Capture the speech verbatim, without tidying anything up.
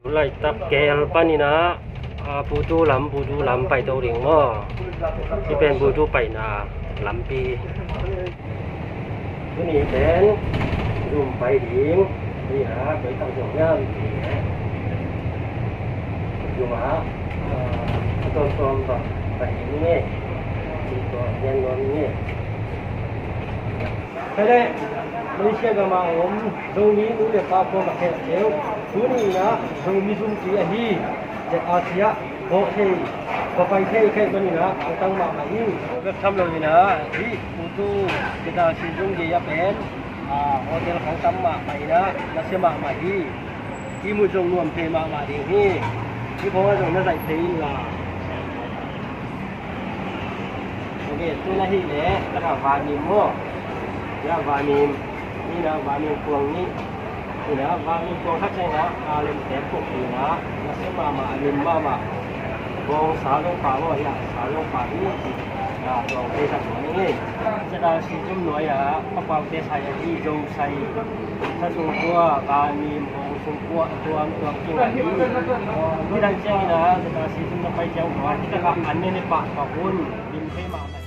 Laitak kel panin ah, ah, Butu lam, Butu lam paito ding maw? Hih pen Butu paina lampi. Tuni pen zum pai ding. Hih ah, pai tak zong hiam? Zum ah, ah, a tuamtuam bang pai ding hi. Tua hian nuam hi. Kei leh Malaysia gam a om Zomi nu le pa kuamah khempeuh tuni in ah Zomi zum kei ahi ZRC ah kawk thei, kawk pai thei ka hih manin ah khangtang mahmah hi. Tua bek tham loin ah hih Butu ZRC zum kei ah pen, ah, hotel khangtang mahmah in ah nasia mahmah hi. Hih mu zong nuam thei mahmah ding hi. Hih khawng ah zong na zaih thei inla. Ok, tu na hih leh, ka na vamim maw. Ya vamim, ni na vamim kuang nih. Ni na vamim kuang khat ciang na, a lem te puk ni na, na sem mahmah, a lim mahmah. Bawng sa zong pha maw, ya sa zong pha hi. Ya, bawng te sa zong ni. Sa da si zum nuai a, pa pau te sa ya hi, zo sai. Sa sung kua, vamim, bawng sung kua, tuam, tuam king a hi. Ni dan ciang na, sa da si zum na pai ciang kua, kita ka an ne ne pa, pa hun. Lim thei mahmah.